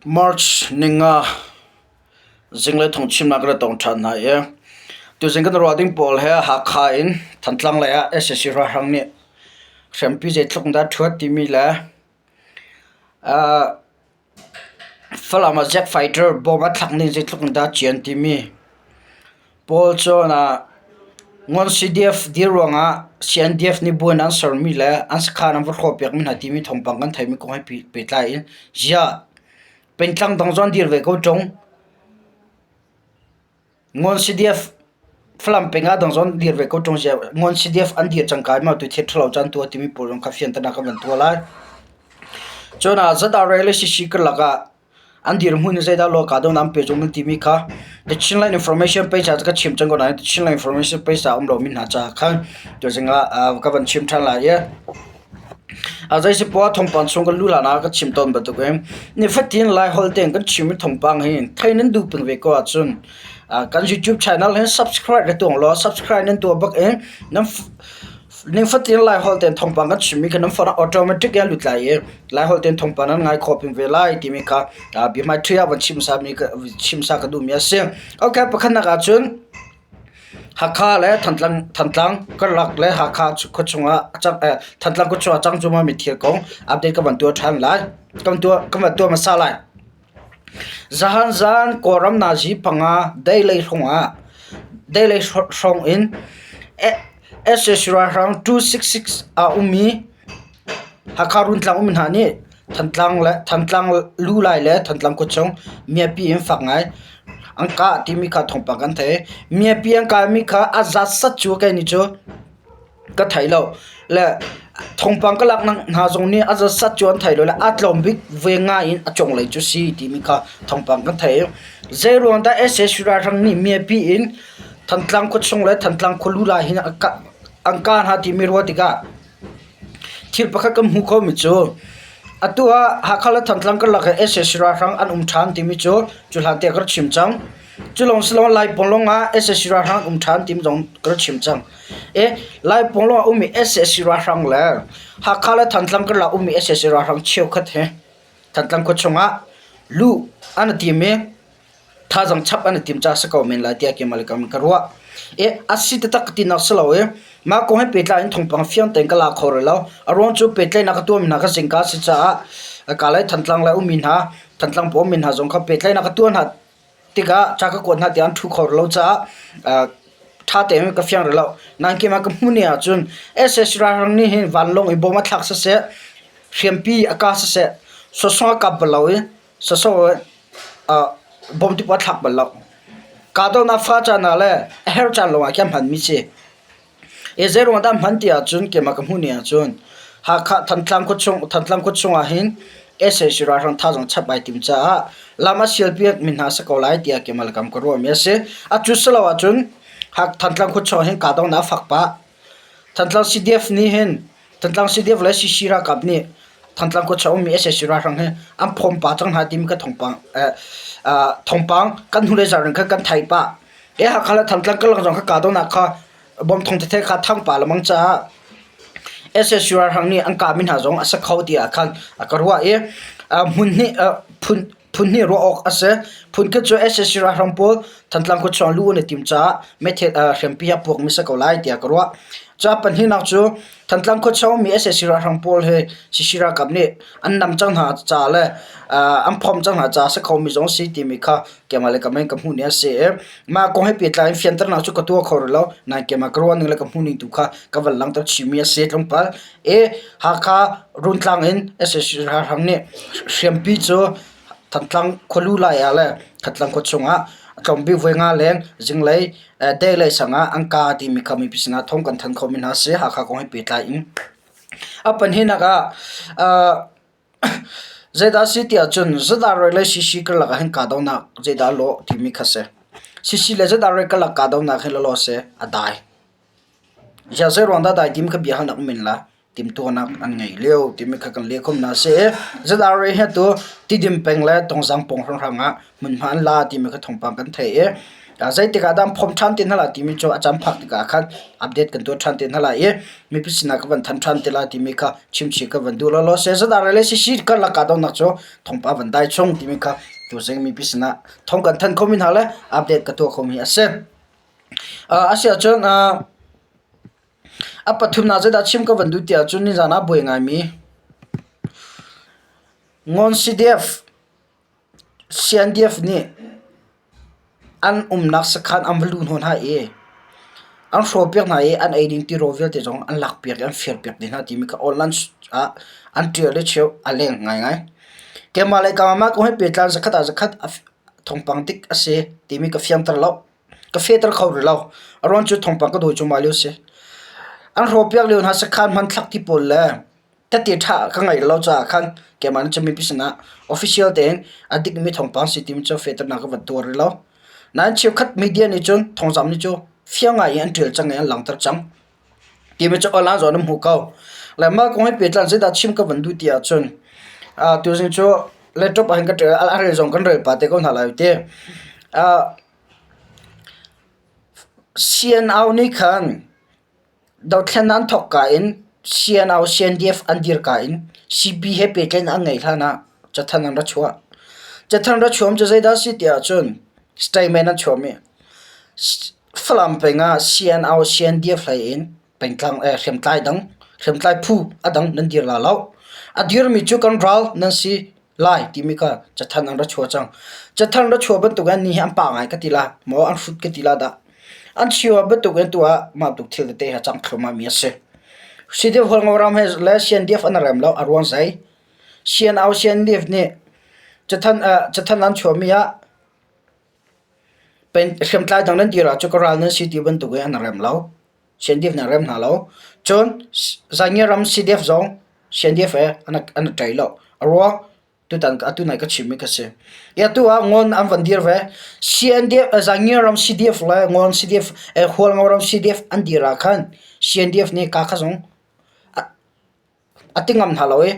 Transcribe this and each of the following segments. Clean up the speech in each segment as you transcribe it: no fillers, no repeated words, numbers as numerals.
March ninga zinglei thawngchimnak kan i tong ṭhan hna i tuzing kan ruah ding pawl he Hakha in Thantlang lei ah sac ralhrang nih hriampi zeitluk in dah ṭhuat timi le Falam ah jet fighter bomb a thlak ning zeitluk in dah cian timi pawl cun Ngon CDF dir ruangah CNDF nih buan an sermi le an sakhan an va hrawhpiakmi hna timi thawngpang kan theimi kong he pehtlai in ziah pengtlang dang zong an dir ve ko ṭung. Ngon CDF Falam peng ah dang zong an dir ve ko ṭung ziah Ngon CDF an dir cangka in mah tu thil ṭhalo cu an tuah timi pawl zong kha fianternak kan van tuah lai. Cun ah ZRA le CC karlak ah An dirhmun hi zeidah law kaa dawh an pe zung nan timi kha The Chinland Information page ah ka chim cang ko nain The Chinland Information page ah a um lomi hna caah khan tuzing ah ka van chim ṭhan lai i a zei si poah thawngpang chung kan luh hlan ah ka chim tawn bantukin nifatin Laiholh tein kan chimmi thawngpang hi thei nan duh peng ve ko ahcun kan YouTube channel hi subscribe ka tuah law subscribe nan tuah bak in nan Ningfatin Laiholh tein thawngpang kan chimmi kha nan phone ah automatic in a lut lai i Laiholh tein thawngpang nan ngai khawh peng ve lai timi kha biahmaiṭhi ah van chim sa ka duhmi a si. Okay, pakhatnak ahcun Hakha le Thantlang, Thantlang karlak le Hakha khuachung ah Thantlang khuachung ah cang cuahmahmi thil kong update ka van tuah ṭhan lai. Kan tuah, kan van tuah hmasa lai. Zahan zan Kawlram nazi panga deilei hrawng deilei hrawng in sac ralhrang 266 ah ummi Hakha Runtlang ummi hna nih Thantlang le Thantlang lulai le Thantlang khuachung miapi in fak ngai an kah timi kha thawngpang kan theih. Miapi an kahmi kha a zat sat cu kei nih cu Ka thei lo. Le thawngpang ka lak hna zong nih a zatsat cu an thei lo le a tlawm bik ve ngai in a cunglei cu si timi kha thawngpang kan thei. Zei ruang dah sac ralhrang nih miapi in Thantlang khuachung le Thantlang khualu lai hin an kah hna timi ruah tikah thil pakhat kan hmuh khomi cu atu ah Hakha le Thantlang karlak ah sac ralhrang an um ṭhan timi cu cu hlan tiah ka rak chim cang. Cu lawng si lo Laipawn lawng ah sac ralhrang an um ṭhan timi zong ka rak chim cang. Laipawn lawng ah ummi sac ralhrang le Hakha le Thantlang karlak ummi sac ralhrang cheukhat hi Thantlang khua chungah luh an i tim i thazaang chap an i tim caah si ko men lai tiah keimah le keimah ka ruah. A si taktak tinak si lo i mah kong he pehtlai in thawngpang fiang tein ka la kho rih lo. A ruang cu pehtlaihnak ka tuahmi hna ka zingka a si caah ka le Thantlang le ummi hna Thantlang pawl ummi hna zong kha pehtlaihnak ka tuah hna tikah ca ka kuat hna tiah an ṭhu kho rih lo caah ṭha tein ka fiang rih lo. Nain keimah ka hmuh ni ahcun sac ralhrang nih hin vanlawng in bom a thlak siseh, hriampi a kah siseh, sawsawng a kap bal lo i sawsawng bom ti a thlak bal lo. Kahdohnak fa caan ah le a herh caan lawngah khin a hmanmi si. Zeiruang dah hman ti ahcun keimah ka hmuh ni ahcun Hakha Thantlang khuachung Thantlang khuachung ah hin sac ralhrang thazaang chap ai tim caah lam a sialpiak mi hna si ko lai tiah keimah le kam ka ruahmi a si. A cu si lo ahcun Thantlang khuachung ah hin kahdohnak a fak pah. Thantlang CDF nih hin Thantlang CDF le CC ralkap nih Thantlang khuachung ummi sac ralhrang hi an phawm pah cang hna timi ka thawngpang thawngpang kan hnulei zarh in khan kan theih pah. Hakha le Thantlang karlak zong kha kahdohnak kha bom thong tete kha thang pah lengmang caah sac ralhrang nih an kahmi hna zong a si kho tiah khan a ka ruah i hmun hnih phun phun hnih ruah awk a si. Phun khat cu sac ralhrang pawl Thantlang khuachung luh an i tim caah meithal hriampi a puakmi si ko lai tiah ka ruah. Ca pahnihnak cu Thantlang khuachung mi sac ralhrang pawl hi CC ralkap nih an nam cang hna caah le an phomh cang hna caah a si khomi zong a si timi kha keimah le keimah in ka hmuh ni a si i mah kong he pehtlai in fianternak cu ka tuah kho rih lo. Nain keimah ka ruah ning le ka hmuh ning tu kha ka van langhter chihmi a si tlawmpal. I Hakha Runtlang in sac ralhrang nih hriampi cu Thantlang khualu lai ah le Thantlang khua chungah a tlawmbik voi nga leng zinglei deilei sang ah an ka timi kha mipi sinah thawng kan thanh khomi hna a si. Hakha kong he pehtlai in. A pahnihnak ah zeidah a si tiah cun zadaroi le CC karlak ah hin kahdohnak zeidah a lawh timi kha a si. CC le zadaroi karlak kahdohnak hi lawlaw seh a dai. Ziah zeiruang dah dai timi kha bia halnak um in la timhtuahnak an ngei lio timi kha kan leh khom hna a si i zadaroi hi atu Tidim peng le Tongzang pawng hrawnghrang ah hmunhma an la timi kha thawngpang kan theih i. Zeitik ah dah an phomh ṭhan te hna lai timi cu a caan phak tikah khan update kan tuah ṭhan te hna lai i mipi sinah ka van thanh ṭhan te lai timi kha chimchih ka van duh lawlaw. Seh le CC karlak kahdohnak cu thawngpang van dai chung timi kha tuzing mipi sinah thawng kan thanh khomi hna le update ka tuah khomi a si. Asiahcun a pathumnak zeidah chim ka van duh tiah cun nizan ah buai ngaimi Ngawn CDF CNDF nih an umnak sakhan an va luh hnawh hna i an hrawhpiak hna i an eiding tirawl vialte zong an lakpiak i an firpiak dih hna timi kha online ah an ṭial i cheu a leng ngaingai. Keimah le keimah kong he pehtlai zakhat ah zakhat thawngpang dik a si timi ka fiangter lo. Ka fehter kho rih lo. A ruang cu thawngpang ka dawi cuahmah lio a si. An hrawhpiak lio hna sakhan hmanthlak ti pawl le Tehte ṭha ka ngeih lo caah khan keimah nih cun mipi sinah official tein a dikmi thawngpang si timi cu fehternak ka van tuah rih lo. Nain cheukhat media nih cun thawngzamh nih cu fiang ngai in an ṭial cang i an langhter cang. Timi cu online zong an hmuh ko. Le mah kong he pehtlai zeidah chim ka van duh ti ahcun tuzing cu laptop ah hin ka ṭial a rel zong kan rel pah te ko hna lai ti. CNO nih khan Dothlennak an thawkka in CNO, CNDF an dirka in CB he pehtlaihnak an ngeih hlan ah cathanh an ra chuah. Cathanh ra chuah cu zeidah a si ti ahcun statement an chuahmi Falam peng ah CNO, CNDF hlei in pengtlang hriamtlai dang hriamtlai phu a dang nan dir la lo. A dirmi cu kan ral nan si. lai timi kha cathanh an ra chuah cang. Cathanh ra chuah bantuk in ni hi an pa ngai ka ti la maw an hrut ka ti la dah. An chio bantuk in tu ah mah tuk thil tete ha cang thluahmah mi a si. CDF Hualngo ram he le CNDF an rem lo a ruang zei. CNO CNDF nih cathanh cathanh an chuah mi ah pen hriamtlai dang nan dir ah cu ka ral nan si ti bantuk in an rem lo. CNDF nih an rem hna lo. Cun Zaingia ram CDF zong CNDF he an an ṭai lo. A ruang tutan atu nai ka chimmi ka si. Atu ah ngon an van dir ve. CNDF Zaingia ram CDF le ngon CDF Hualngo ram CDF an dir ah khan CNDF nih ka kha zong A ti ngam hna lo i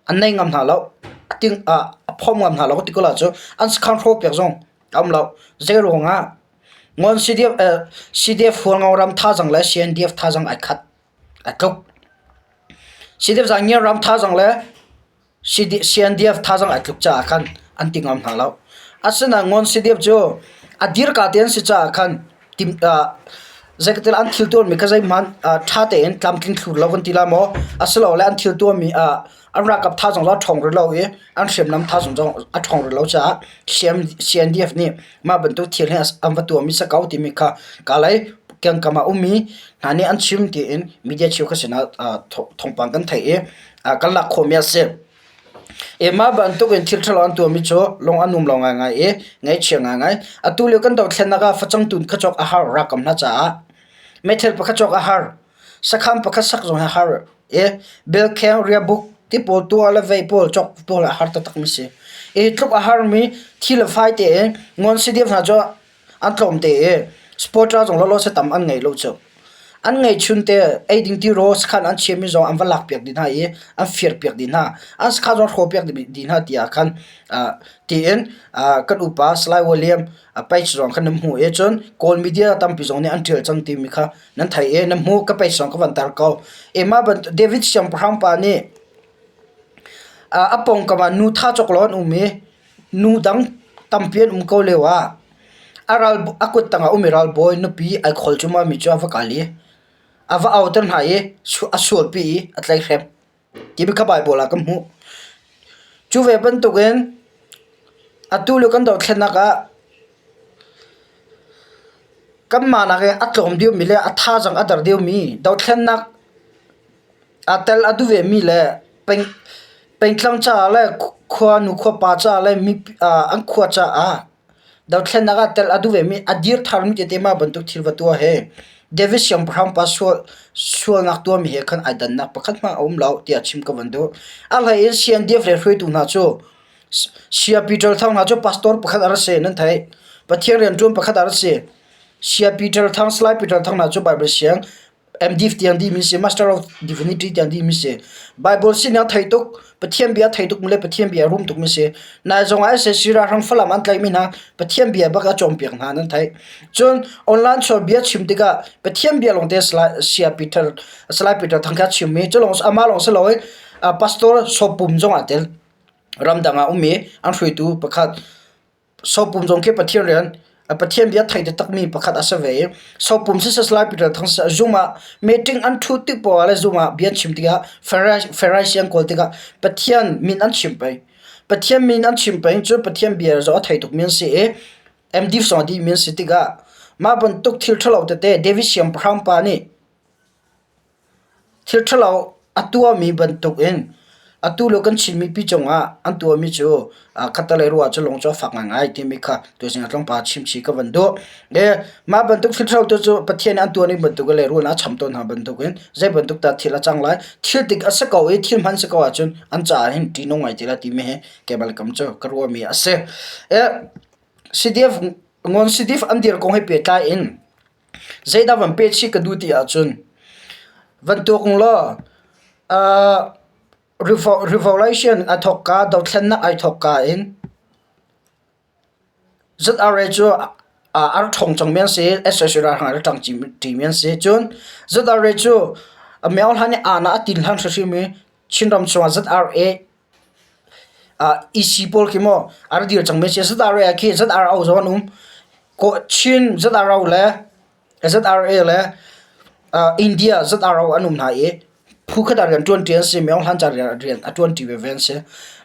an nei ngam hna lo. A ting a phom ngam hna lo ti ko la cu an sakhan hrawhpiak zong a um lo. Zei ruangah Ngawn CDF, CDF Hualngo ram thazaang le CNDF thazaang ai khat, ai tluk. CDF Zaangiar ram thazaang le CNDF thazaang ai tluk caah khan an ti ngam hna lo. Asinain Ngawn CDF cu a dirka te an si caah khan Zeikatil an thil tuahmi kha zeihmanh ṭha tein tlamtling thlur lo kan ti lai maw? Asilole an thil tuahmi an ralkap thazaang zong a ṭhawng rih lo i an hriamnam thazaang zong a ṭhawng rih lo caah CNDF nih mah bantuk thil hi an va tuahmi si ko timi kha kalay kiangkam ah ummi hna nih an chim tiin media cheukhat sinah thawngpang kan theih i kan lak khawhmi a si. Mah bantuk in thil ṭhalo an tuahmi cu lung a nuam lo ngaingai i ngaihchia ngaingai. Atu lio kan dothlennak ah facang tun kha cawk a har rakam hna caah meithal pakhat cawk a har, sakhan pakhat sak zong a har i belkheng, riahbuk ti pawl tuah le vei pawl cawk pawl a har taktakmi si. Hi tluk a harmi thi le fai tein ngawn sidip hna cu an tlawm te i supporter zong lawlaw se tam an ngei lo cu. An ngeihchun te eiding tirawl sakhan an chiami zong an va lakpiak dih hna i an firpiak dih hna. An sakhan zong hrawhpiak dih hna tiah khan tiin kan upa Salai William page zong khan nan hmuh i cun Kawl media tampi zong nih an ṭial cang timi kha nan theih i nan hmuh ka page zong ka van tar ko. Mah bantuk David Siangpahrang pa nih a pawngkam ah nu tha cawk lo an um i Nu dang tampi an um ko lioah a ral a kut tangah um i ralbawi nupi ai khawl cuahmahmi cu a va kal i a va auter hna i a sualpi i a tlaihhrem timi kha Baibal ah kan hmuh. Cu ve bantukin atu lio kan dothlennak ah kanmah nakin a tlawm deuhmi le a thazaang a der deuhmi dothlennak Aa tel a duh vemi le pengtlang caah le khuanu khuapa caah le an khua caah dothlennak ah tel a duh vemi a dir tharmi tete mah bantuk thil va tuah hi David siangpahrang pa sualnak tuahmi he khan ai dannak pakhat hmanh a um lo tiah chim ka van duh. A hlei in CNDF le hruaitu hna cu Saya Peter Thang hna cu pastor pakhat a rak si nan theih. Pathian rianṭuan pakhat a rak si. Saya Peter Thang, Salai Peter Thang hna cu Baibal siang. MDiv tiang dihmi si, Master of Divinity tiang dihmi si. Bible sin a thei tuk, Pathian bia thei tukmi le Pathian bia rum tukmi si. Nai zong ah SAC ralhrang Falam an tlaihmi hna Pathian bia bak a cawnpiak hna nan theih. Cun online chawn bia chim tikah Pathian bia lawngte Saya Peter Salai Peter Thang kha chimmi cu lawng amah lawng si loin Pastor Sopum zong aa tel. Ramdang ah ummi an hruaitu pakhat Sopum zong khi Pathian rian Pathian bia thei taktakmi pakhat a si ve i Sopum siseh Salai Peter Thang siseh Zoom ah meeting an ṭhut tik poah le Zoom ah bia an chim tikah Pharisee an kawl tikah Pathian min an chim peng. Pathian min an chim peng cu Pathian bia zong a thei tukmi an si i MD zong a dihmi an si tikah mah bantuk thil ṭhalo tete David siangpahrang pa nih Thil ṭhalo a tuahmi bantukin atu lio kan Chin mipi cungah an tuahmi cu khattelei ruah cu lung cu a fak ngaingai timi kha tuzing ah tlawmpal chimchih ka van duh. Mah bantuk thil ṭhalo tu cu Pathian nih an tuah ning bantuk le rul a cham tawn hna bantukin zei bantuk dah thil a cang lai. Thil dik a si ko i thil hman si ko ahcun an caah hin ṭihnung ngai ti lai timi hi keimah kam cu ka ruahmi a si. CDF Ngawn CDF an dir kong he pehtlai in Zeidah van peh chih ka duh ti ahcun van tuak law revolution a thawkka dothlennak ai thawkka in ZRA cu a rak ṭhawng cangmi an si i sac ralhrang a rak ṭang ṭimi an si. Cun ZRA cu Myo Hlan i aa a tin hlan hrimhrim i Chinram chungah ZRA EC pawl khi maw a ra dir cangmi a si. ZRA khi ZRO zong an um. Chin ZRO le ZRA le India ZRO an um hna i phu khat ah rian ṭuanṭi an si. Myo Hlan ca rian a ṭuanṭi veve an si.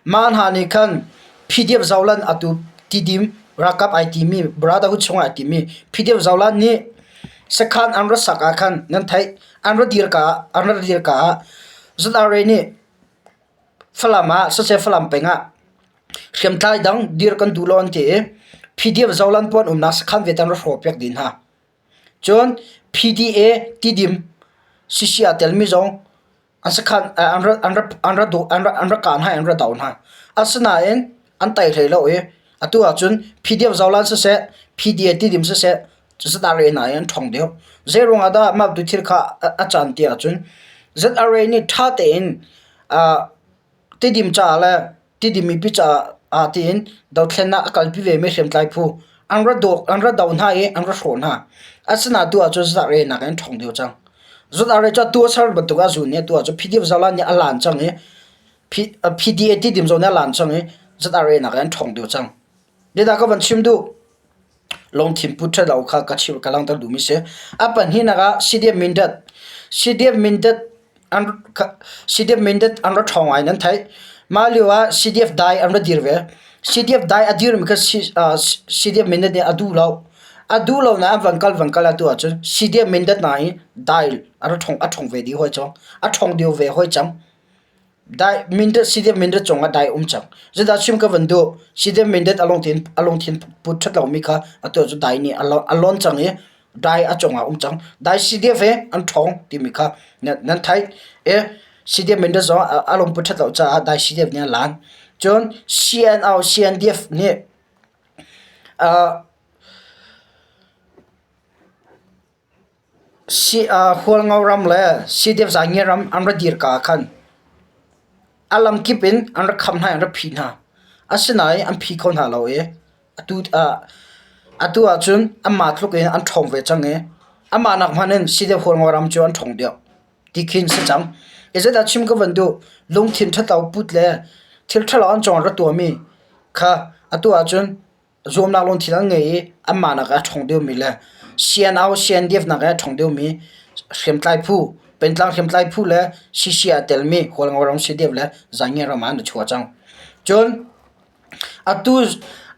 Mah hna nih khan PDF Zoland atu Tidim ralkap ai timi Brotherhood chungah ai timi PDF Zoland nih sakhan an ra sak ah khan nan theih an ra dir ka an ra dir ka ah ZRA nih Falam ah siseh Falam peng ah hriamtlai dang dir kan duh lo an ti i PDF Zoland puan umnak sakhan vialte an ra hrawhpiak dih hna. Cun PDA Tidim CC aa telmi zong an sakhan an ra an ra an ra an ra an ra kah hna i an ra do hna. Asinain an tei hlei lo i atu ahcun PDF Zoland siseh PDA Tidim siseh ZRA hna hi an ṭhawng deuh. Zeiruang ah dah mah tu thil kha a caan ti ahcun ZRA nih ṭha tein Tidim caah le Tidim mipi caah tiin dothlennak a kalpi vemi hriamtlai phu an ra dawk an ra do hna i an ra hrawh hna. Asinain tu ahcun ZRA nakin an ṭhawng deuh cang. ZRA cu atu a ser bantuk ah zun i atu ahcun PDF Zoland nih a lan cang i PDA Tidim zong nih a lan cang i ZRA nakin an ṭhawng deuh cang. Biadah ka van chim duh. Lungthin put ṭhalo kha ka chim ka langhter duhmi si. A pahnihnak ah CDF Mindat. CDF Mindat an CDF Mindat an ra ṭhawng ngai nan theih. Mah lio ah CDF dai an ra dir ve. CDF dai a dirmi kha CDF Mindat nih a duh lo. A duh lo nain an van kal van kal atu ahcun CDF Mindat hna hi dai a ra ṭhawng a ṭhawng ve dih hoi cang. A ṭhawng deuh ve hoi cang. Dai mindat CDF mindat cungah dai um cang. Zeidah chim ka van duh? CDF mindat a lungthin a lungthin put ṭhat lomi kha atu cu dai nih a lawn cang i dai a cungah um cang. Dai CDF he an ṭhawng timi kha nan theih. I CDF mindat zong a lungput ṭhat lo caah dai CDF nih a lan. Cun CNO CNDF nih Hualngo ram le Sidep Zaingia ram an ra dirka ah khan a lamkip in an rak kham hna i an rak phih hna. Asinain an phi kho hna lo i atu ahcun anmah tluk in an ṭhawng ve cang i amah nak hmanh in Sidep Hualngo ram cu an ṭhawng deuh ti khin si cang. Zeidah chim ka van duh? Lungthin ṭhatlo put le thil ṭhalo an cung ah ra tuahmi kha atu ahcun Zuamnak lungthin an ngei i anmah nak ah a ṭhawng deuhmi le CNO, CNDF nak ah a ṭhawng deuhmi hriamtlai phu, pengtlang hriamtlai phu le CC aa telmi Hualngo ram CDF le Zainge ram ah an i chuah cang. Cun atu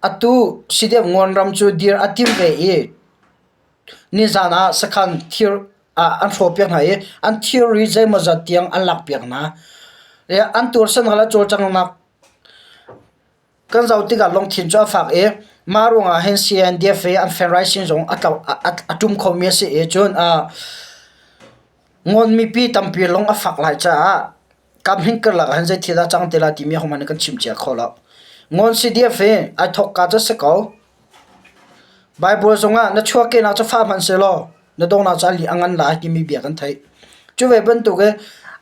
atu CDF Ngawn ram cu dir a tim ve i nizan ah sakhan thir ah an hrawhpiak hna i an thilri zeimawzat tiang an lakpiak hna. An tuarsannak le cawlcanghnak Kan zoh tikah lungthin cu a fak i mah ruangah hin CNDF i an federation zong a tlo a ṭum khomi a si i cun Ngawn mipi tampi lung a fak lai caah kam karlak ah hin zei thil dah cang te lai timi ahohmanh nih kan chim cia kho lo. Ngawn CDF hi ai thawkka cu a si ko. Bible zongah na chuahkehnak cu fa hmanh sehlaw. Na donghnak cu a li a ngan lai timi bia kan theih. Cu ve bantuk i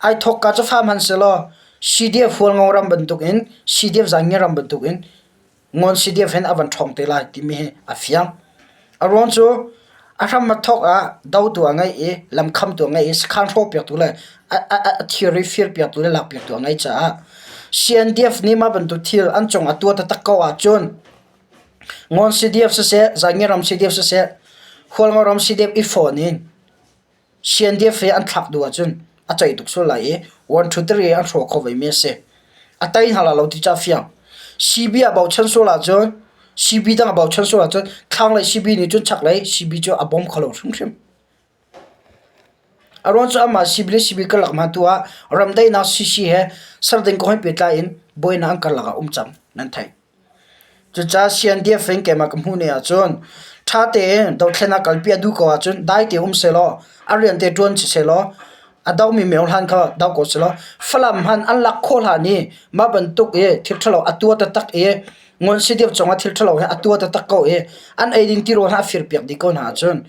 ai thawkka cu fa hmanhsehlaw CDF Hualngo ram bantukin CDF Zaangi ram bantukin Ngawn CDF hin a van ṭhawng te lai timi hi a fiang. A ruang cu a hram a thawk ah dotu a ngeih i lamkhamtu a ngeih i sakhan hrawhpiaktu le a thilri firpiaktu le lakpiaktu a ngeih caah CNDF nih mah bantuk thil an cung a tuah taktak ko ahcun Ngawn CDF siseh, Zaingi ram CDF siseh, Hualngo ram CDF i fawn in CNDF hi an thlak duh ahcun a ceih tuk sual lai i one two three an hrawh kho vemi a si. A tei hna lai lo ti cu a fiang. CB a bochan sual ahcun CB dang a bochan sual ahcun thlanglei CB nih cun chaklei CB cu a bawm kho lo hrimhrim. A ruang cu amah CB le CB karlak hmanh tu ah ramdaihnak CC he serding kong he pehtlai in buainak an karlak ah um cang nan theih. Cucaah CNDF in keimah ka hmuh ni ahcun ṭha tein dothlennak kalpi a duh ko ahcun dai te um sehlaw a rian te ṭuan si sehlaw a domi myohlan kha do ko sehlaw Falam hmanh an lak khawh hlan i mah bantuk i thil ṭhalo a tuah taktak i Ngun CDF cungah thil ṭhalo hi a tuah taktak ko i an eiding tirawl hna a firpiak dih ko hna ahcun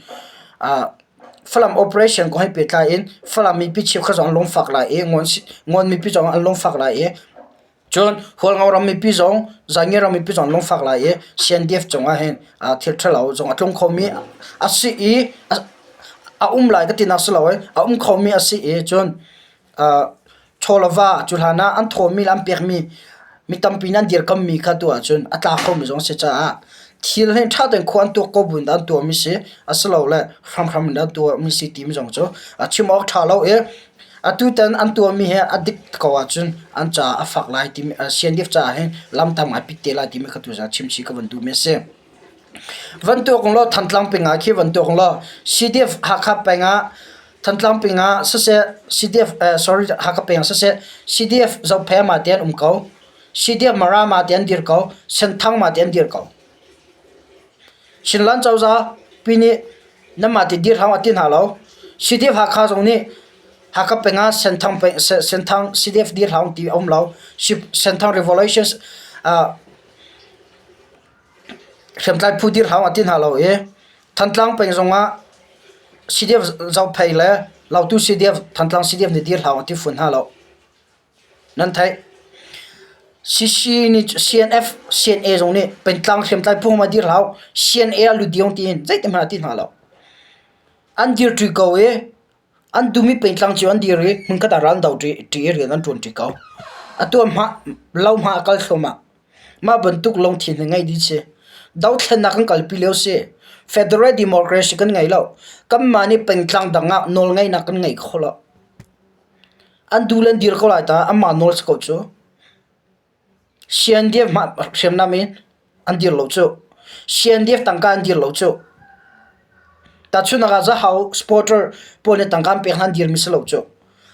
Falam operation kong he pehtlai in Falam mipi cheukhat zong an lungfak lai i Ngawn mipi zong an lungfak lai i Cun Hualngo ram mipi zong Zainge ram mipi zong an lungfak lai i CNDF cungah hin thil ṭhalo zong a tlung khomi a si i a um lai ka tinak si lo i a um khomi a si i cun chaw le va cu hlan ah an thawmi le an pekmi mi tampi nih an dirkammi kha tu ahcun a tla khomi zong a si caah thil hi ṭha tein khua an tuak ko buin dah an tuahmi si asilole hramhram in an tuahmi si timi zong cu a chim awk ṭha lo i Atutan an tuahmi hi a dik ko ahcun an caah a fak lai timi CNDF caah hin lam tam ngai pit te lai timi kha tuzaan chimchih ka van duhmi a si. Van tuak law Thantlang peng ah khi van tuak law CDF Hakha peng ah Thantlang peng ah siseh CDF sorry Hakha peng ah siseh CDF Zophei mah te an um ko. CDF Mara mah te an dir ko. Senthang mah te an dir ko. Chinland cozah pi nih nanmah ti dirham a ti hna lo. CDF Hakha zong nih Hakha peng ah Senthang peng Senthang CDF dirham ti a um lo. Senthang Revolution hriamtlai phu dirham a ti hna lo i Thantlang peng zong ah CDF Zophei le Lautu CDF Thantlang CDF nih dirham a ti fawn hna lo. Nan theih. CC nih CNF, CNA zong nih pengtlang hriamtlai phung ah dir hlah u. CNA ah lut ding tiin zeiti hmanh ah ti hna lo. An dir ṭi ko i an duhmi pengtlang cio an dir i hmunkhat ah ral an do ṭi i rian an ṭuan ṭi ko. Atu ah hmah lo hmah a kal thluahmah. Mah bantuk lungthin hi ngeih dih si. Dothlennak kan kalpi lio si. Federal democracy kan ngei lo. Kanmah nih pengtlang dang ah nawlngeihnak kan ngei kho lo. An duh le an dir ko lai ta, anmah nawl si ko cu. CNDF hriamnam in an dir lo cu. CNDF tangka an dir lo cu. Tahchunhnak ah Zahau supporter pawl nih tangka an pek hna an dirmi si lo cu.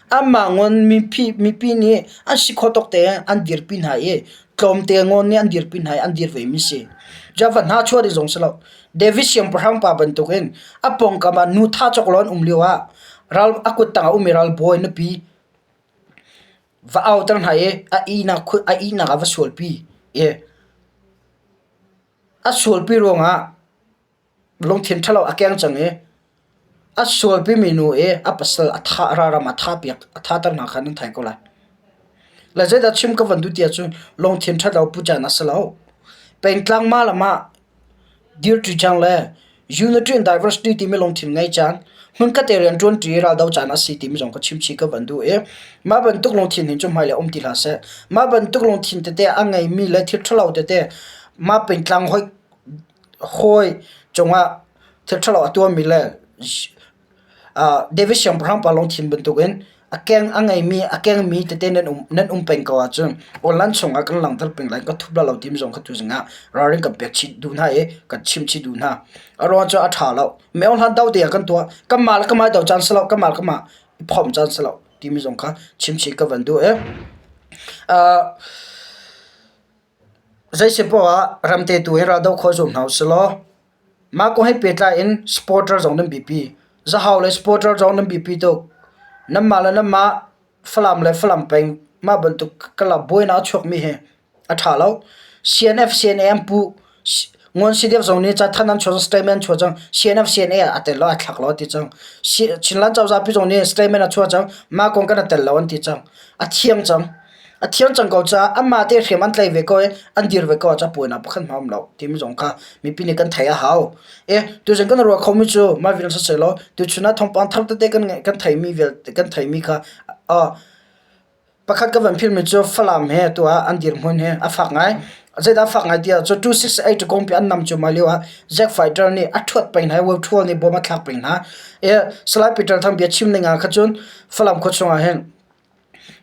Anmah ngon mipi nih an si khawh tawk tein an dirpi hna i tlawmte ngon nih an dirpi hna i an dir vemi si. Java hna chuah ding zong si lo. David siangpahrang pa bantukin a pawngkam ah nu tha cawk lo an um lio ah ral a kut tangah ummi ralbawi nupi va auter hna i a ihnak a ihnak ah va sualpi i a sualpi ruangah lungthin ṭhalo a keng cang i a sualpimi nu i a pasal a thah ralram a thahpiak a thahter hna kha nan thei ko lai. Le zeidah chim ka van duh ti ahcun lungthin ṭhalo pu caan a si lo. Pengtlang mah le mah Dirṭi cang le Unity and diversity timi lungthin ngei cang. Hmunkhat te rian ṭuanṭi raldo caan a si timi zong ka chimchih ka van duh i mah bantuk lungthin hin cu hmailei um ti hlah seh. Mah bantuk lungthin tete a ngeimi le thil ṭhalo tete mah pengtlang hawi hawi cungah thil ṭhalo a tuahmi le David siangpahrang pa lungthin bantukin a keng a ngeimi a kengmi tete nan um nan um peng ko ahcun online chungah kan langhter peng lai ka thup lai lo timi zong kha tuzing ah ralring kan pek chih duh hna i kan chimh chih duh hna. A ruang cu a ṭha lo. Meo hlan do te ah kan tuah. Kanmah le kanmah i do caan si lo, kanmah le kanmah i phomh caan si lo timi zong kha chim chih ka van duh i zei si poah ah ramte tu hi raldoh khawh zuam hna usih law Mah kong he pehtlai in supporter zong nan biapi. Zahau le supporter zong nan biapi tuk. Nanmah le nanmah Falam le Falam peng mah bantuk kala buainak a chuakmi hi a ṭha lo. CNF CNA an puh. Ngun CDF zong nih cathanh an chuah cang, statement an chuah cang. CNF CNA a tel lo, a thlak lo a ti cang. Chinland cozah pi zong nih statement a chuah cang. Mah kong kan i tel lo an ti cang. A thiang cang. A thiang cang ko caah anmah te hriam an tlai ve ko i an dir ve ko ah capuainak pakhat hmanh a um lo timi zong kha mipi nih kan theih a hau. E tuzing kan ruah khomi cu mah vial siseh law tuchun ah thawngpang thar tete kan kan theihmi vialte kan theihmi kha pakhat ka van philmi cu Falam he tu ah an dirhmun he a fak ngai. Zeidah a fak ngai tiah cu 268 kongpi an nam cuahmah lio ah Jack Fighter nih a ṭhuat peng hna i Wethual nih bom a thlak peng hna. E Salai Peter Thang bia chim ning ah kha cun Falam khua chungah hin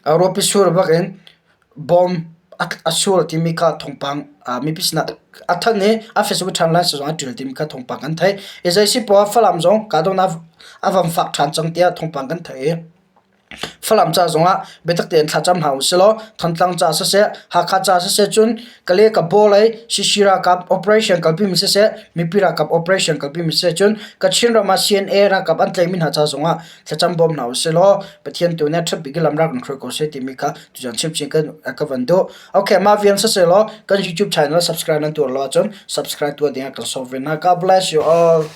Ruahpi sur bak in bom a sur timi kha thawngpang mipi sinah a thanh i a Facebook ṭhan lai zong a ṭial timi kha thawngpang kan theih. I zei si poah Falam zong kahdohnak a van fak ṭhan cang tiah thawngpang kan theih i Falam ca zongah biatak tein thlacam hna usih law Thantlang ca siseh, Hakha ca siseh cun Kale Kabaw lei Sisi ralkap operation kalpimi siseh, mipi ralkap operation kalpimi siseh cun Kachin ram ah CNA ralkap an tlaihmi hna ca zongah Thlacam bawm hna usih law Pathian tu nih ṭhat bik i lam rak kan hruai ko seh timi kha tuzan chimchin kan ka van duh. Okay, mah vian siseh law kan YouTube channel subscribe nan tuar lo ahcun subscribe tuah dingah kan sawm ve hna. God bless you all.